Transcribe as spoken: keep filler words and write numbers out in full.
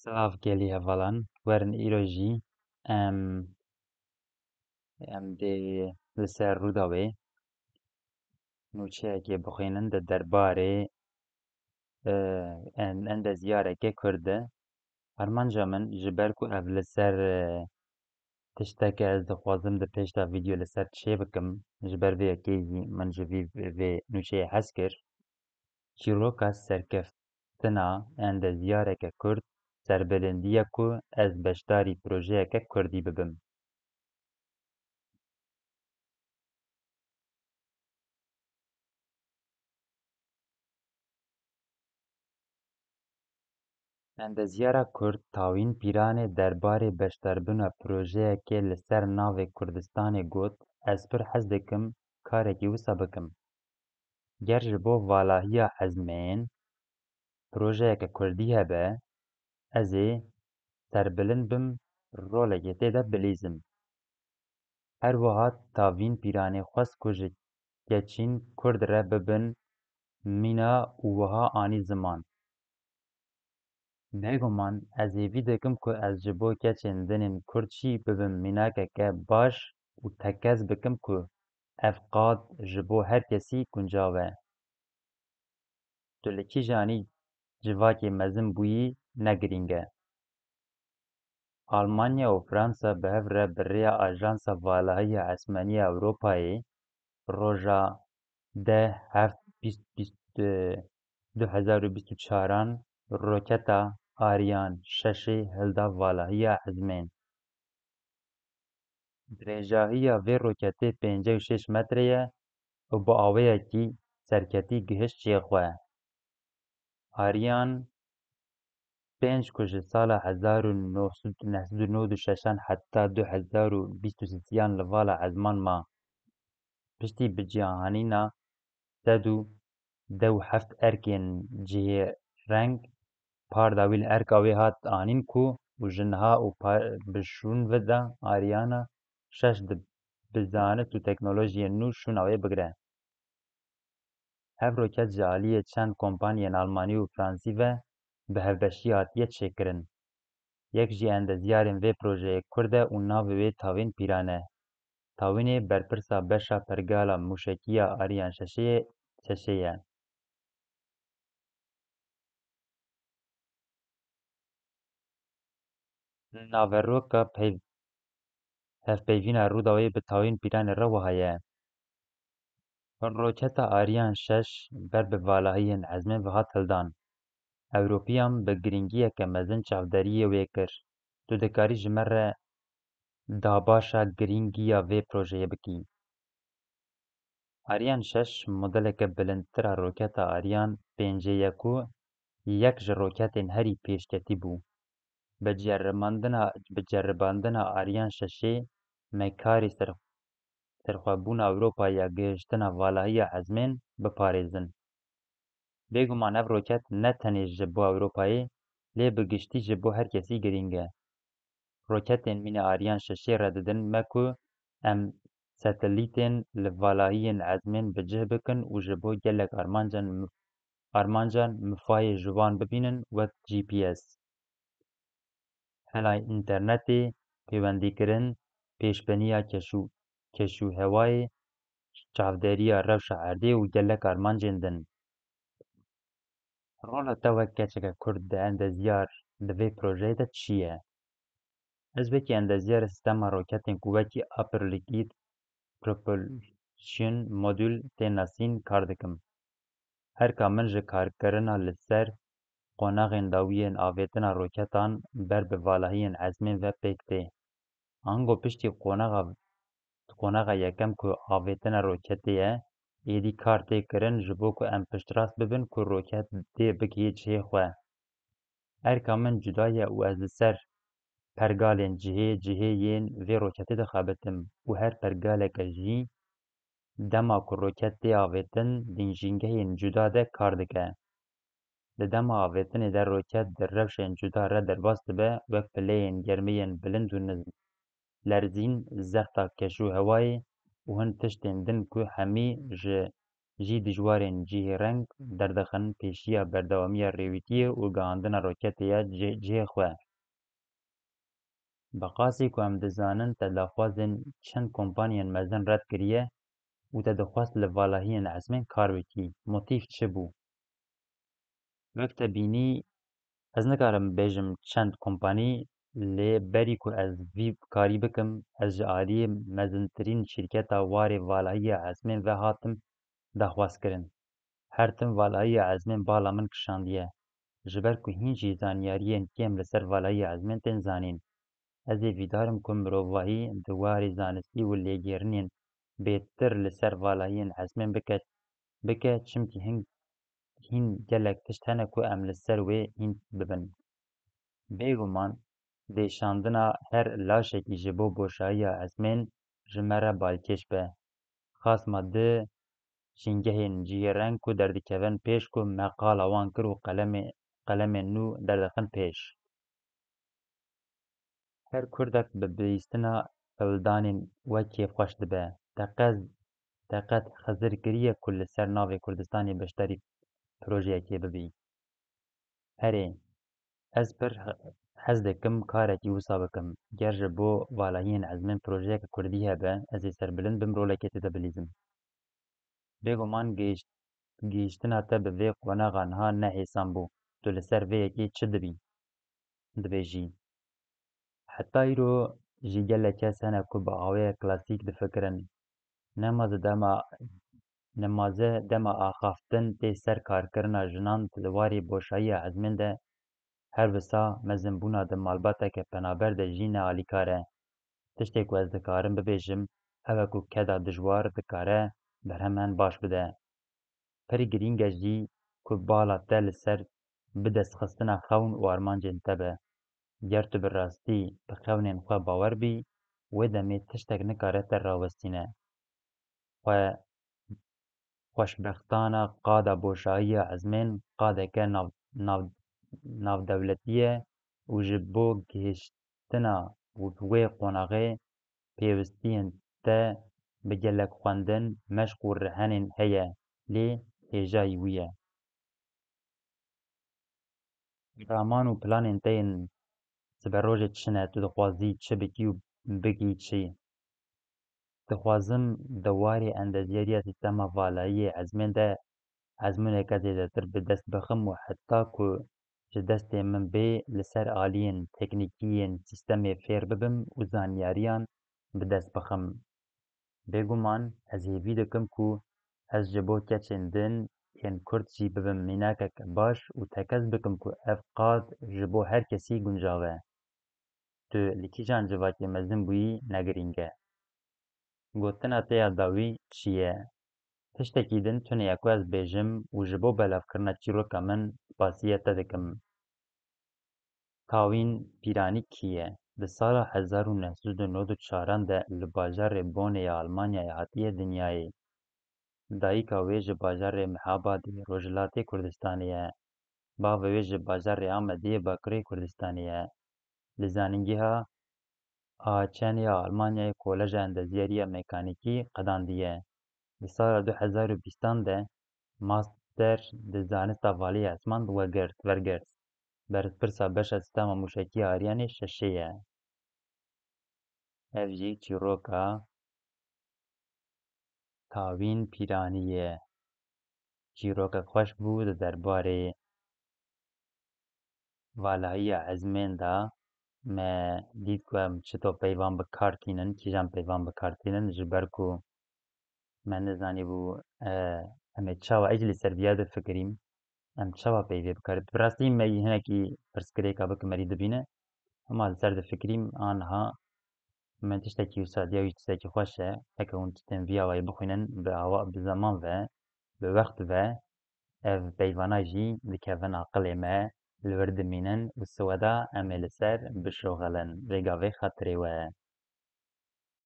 Silav gelî hevalan, werin îro jî em, em dê li ser Rûdawê nûçeyekê bixwînin di derbarê, e, en-, endezyareke Kurd de. Armanca min ji ber ku ev li ser, e, tişteke ez dixwazim di pêş de vîdeo li ser çê bikim, ji ber vê yekê jî min ji vî vê nûçeyê hez kir. Çîroka serkeftina endezyareke Kurd serbilindî ye ku ez beşdarî projeyeke Kurdî bibim. Endezyara Kurd Tawîn Pîranê derbarê beşdarbûna projeyekê li ser navê Kurdistanê got, Ez pir hez dikim karekî wisa bikim. Ger ji bo valahiya ezmên projeyeke Kurdî hebe, ez ê serbilind bim, rolekê tê de bilîzim. Her wiha Tavîn Pîranê xwest ku ji keçîn Kurd re bibin mîna û wiha anî ziman. Bêguman ez hêvî dikim ku ez ji bo keçên din ên Kurd jî bibim mînakeke baş û tekez bikim ku ev qad ji bo her kesî guncav e. Tu li kîjanî civakê mezin bûyî ne girîng e. Almanya û Fransa bi hev re bi rêya Ajansa Valahiya Esmanî ya Ewropayê roja deh heft bîst bîst du hezar û bîst û çaran roketa Ariane şeşê hilda valahiya ezmên. Dirêjahiya vê roketê pêncî û şeş metre ye û bi awayekî serketî gihişt cihê xwe. Ariane pênc ku ji sala hezar û neh sed û nod û şeşan heta du hezar û bîst û sêyan li vala ezman ma. Piştî bi cîhanîna sed û deh û heft erkên cihê reng, parda wî li erka wê hat anîn ku û ji niha û pa-, bi şûn ve de Ariane şeş di bi zanist û teknolojiyên nû şûna wê bigire. Ev roket ji aliyê çend kompaniyên almanî û fransî ve bi hevbeşî hatiye çêkirin. Yek ji endezyarên vê projeyê Kurd e û navê wê Tavîn Pîran e. Tavînê berpirsa beşa pergala mûşekî ya Ariane şeşê ye, şeşê ye. Naveroka peyv-, hevpeyvîna Rûdawê bi Tawîn Pîranê re wiha ye. Roketa Ariane şeş ber bi valahiyên ezmên ve hat hildan. Ewropiyan bi giringiyeke mezin çavderiyê wê kir. Tu dikarî ji me re dabaşa giringiya vê projeyê bikî? Ariane şeş modeleke bilindtir a roketa Ariane pêncê ye ku yek ji roketên herî pêşketî bû. Bi ceribandina, bi ceribandina Ariane şeşê me karê ser, serxwebûna Ewropayê ya gihiştina valahiya ezmên biparêzin. Bêguman ev roket ne tenê ji bo Ewropayê, lê bi giştî ji bo her kesî girîng e. Roketên mîna Ariane şeşê re didin me ku em satelîtên li valahiyên ezmên bi cih bikin û ji bo gelek armancan mif-, armancan mifayê ji wan bibînin wek G P S. Hela înternetê, pêwendîkirin, pêşbiniya keş û, keş û hewayê, çavdêriya rewşa erdê û gelek armancên din. Rola te wek keçeke Kurd di endezyar di vê projeyê de çi ye? Ez wekî endezyarê sistema roketên ku wekî Upper Liquid Propulsion Module tên nasîn kar dikim. Erka min ji karkirina li ser qonaxên dawiyên avêtina roketan ber bi valahiyên ezmên ve pêk tê. Ango piştî qonaxa, qonaxa yekem ku avêtina roketê ye, êdî kar tê kirin ji bo ku em piştrast bibin ku roket dê bigihê cihê xwe. Erka min cuda ye û ez li ser pergalên cihê, cihê yên vê roketê dixebitim û her pergaleke jî dema ku roket tê avêtin, dînjîngehên cuda de kar dike. Di dema avêtinê de roket di rewşên cuda re derbas dibe, wek pileyên germiyên bilind û nizm, lerzîn, zexta keş û hewayê û hin tiştên din ku hemî ji jî dijwarên cihêreng derdixin pêşiya berdewamiya rêwîtiyê û gihandina roketê ya cih-, cihê xwe. Bi qasî ku em dizanin te daxwazên çend kompaniyên mezin red kiriye û te dixwest li valahiyên esmên kar bikî. Motîf çi bû? Wek te bînî, ez nikarim bêjim çend kompanî, lê berî ku ez vî karî bikim, ez ji aliyê mezintirîn şîrketa warê valahiyê esmên ve hatim daxwazkirin. Her tim valahiyê ezmên bala min kişandiye. Ji ber ku hîn jî zanyariyên kêm li ser valahiyê ezmên tên zanîn. Ez ê vîdar im ku mirovahî di warê zanistî û lêgêrinên bêtir li ser valahiyên ezmên bike, bike, çimkî hin-, hîn gelek tişt hene ku em li ser wê hîn bibin. Bêguman, vêşandina her laşekî ji bo boşayiya ezmên ji me re balkêş be. Xasma di şîngehên cihêreng ku derdikevin pêş ku me qala wan kir û qelemê-, qelemên nû derdixin pêş. Her kurdek bi bihîstina hewldanên we kêfxweş dibe. Te qet, te qet hezir kiriye ku li ser navê Kurdistanê beşdarî projeyekê bibî? Erê, ez pir he-, hez dikim karekî wisa bikim. Ger ji bo valahiyên ezmên projeyeke kurdî hebe, ez ê serbilind bim rolekê tê de bilîzim. Bêguman gihîşt-, gihîştina te bi vê qonaxa niha ne hêsan bû. Tu li ser vê yekê çi dibî? Dibêjî. Heta îro jî gelek kes hene ku bi awayek klasîk difikirin. Nemaze dema, nemaze dema axaftin tê ser karkirina jinan di warê boşayiya ezmên de, her wisa mezinbûna di malbateke penaber de jî ne alîkar e. Tiştê ku ez dikarim bibêjim, ew e ku keda dijwar dikare berheman baş bide. Pir girîng e jî ku bala te li ser bidestxistina xewn û armancên te be. Ger tu bi rastî bi xewnên xwe bawer bî, wê demê tiştek nikare te rawestîne. Xwe, xweşbextana qada boşayiya ezmên qadeke nav-, nav-, navdewletî ye û ji bo gihiştina wê qonaxê pêwistiyên te bi gelek xwendin, meşq û rihenên heye, lê hêjayî wî ye. Raman û planên te yên siberojê çi ne? Tu dixwazî çi bikî û bikî çi? Dixwazim di warê endezyariya sîstema valayiyê ezmên de ezmûneke zêdetir bi dest bixim û heta ku ji destê min bê li ser aliyên teknîkî yên sîstemê fêr bibim û zanyariyan bi dest bixim. Bêguman ez hêvî dikim ku ez ji bo keçên din yên kurd jî bibim mînakeke baş û tekez bikim ku ev qad ji bo her kesî guncav e. Tu li kîjan civakê mezin bûyî ne girîng e. Gotina te ya dawî çi ye? Tiştekî din tune ye ku ez bêjim û ji bo belavkirina çîroka min spasiya te dikim. Tawîn Pîranî kî ye? Di sala hezar û neh sed û nod û çaran de li bajarê Bonê ya Almanyayê hatiye dinyayê. Dayika wê ji bajarê Mehabadê Rojhilatê Kurdistanê ye. Bavê wê ji bajarê Amedê yê Bakurê Kurdistanê ye. Li Zanîngeha A Ç N ya Almanyayê Koleja Endezyariya Mekanîkî qedandiye. Di sala du hezar û bîstan de master di zanista valiyê esman bi we girt, wergirt. Berpirsa beşa sîstema mûşekî ya Ariyanê şeşê ye. Ev jî çîroka Tawîn Pîranî ye. Çîrokek xweş bû di derbarê valahiya ezmên de. Me dît ku em çito peyvan bi kar tînin, kîjan peyvan bi kar tînin, ji ber ku me nizanîbû, e, em ê çawa, ê jî li ser viya difikirîm, em çawa peyvê bi kar. Bi rastî me hinekî pirsgirêka bikim merî dibîne, hema li ser difikirîm, aniha min tiştekî wisa diya, wî tiştekî xweş e. Heke hûn tiştên vî awayî bixwînin, bi awa, bi zeman ve, bi wext ve ev peyvana jî dikevin aqilê me, li wir dimînin û siweda em ê li ser bişoxilin. Rêga vê xatirê we.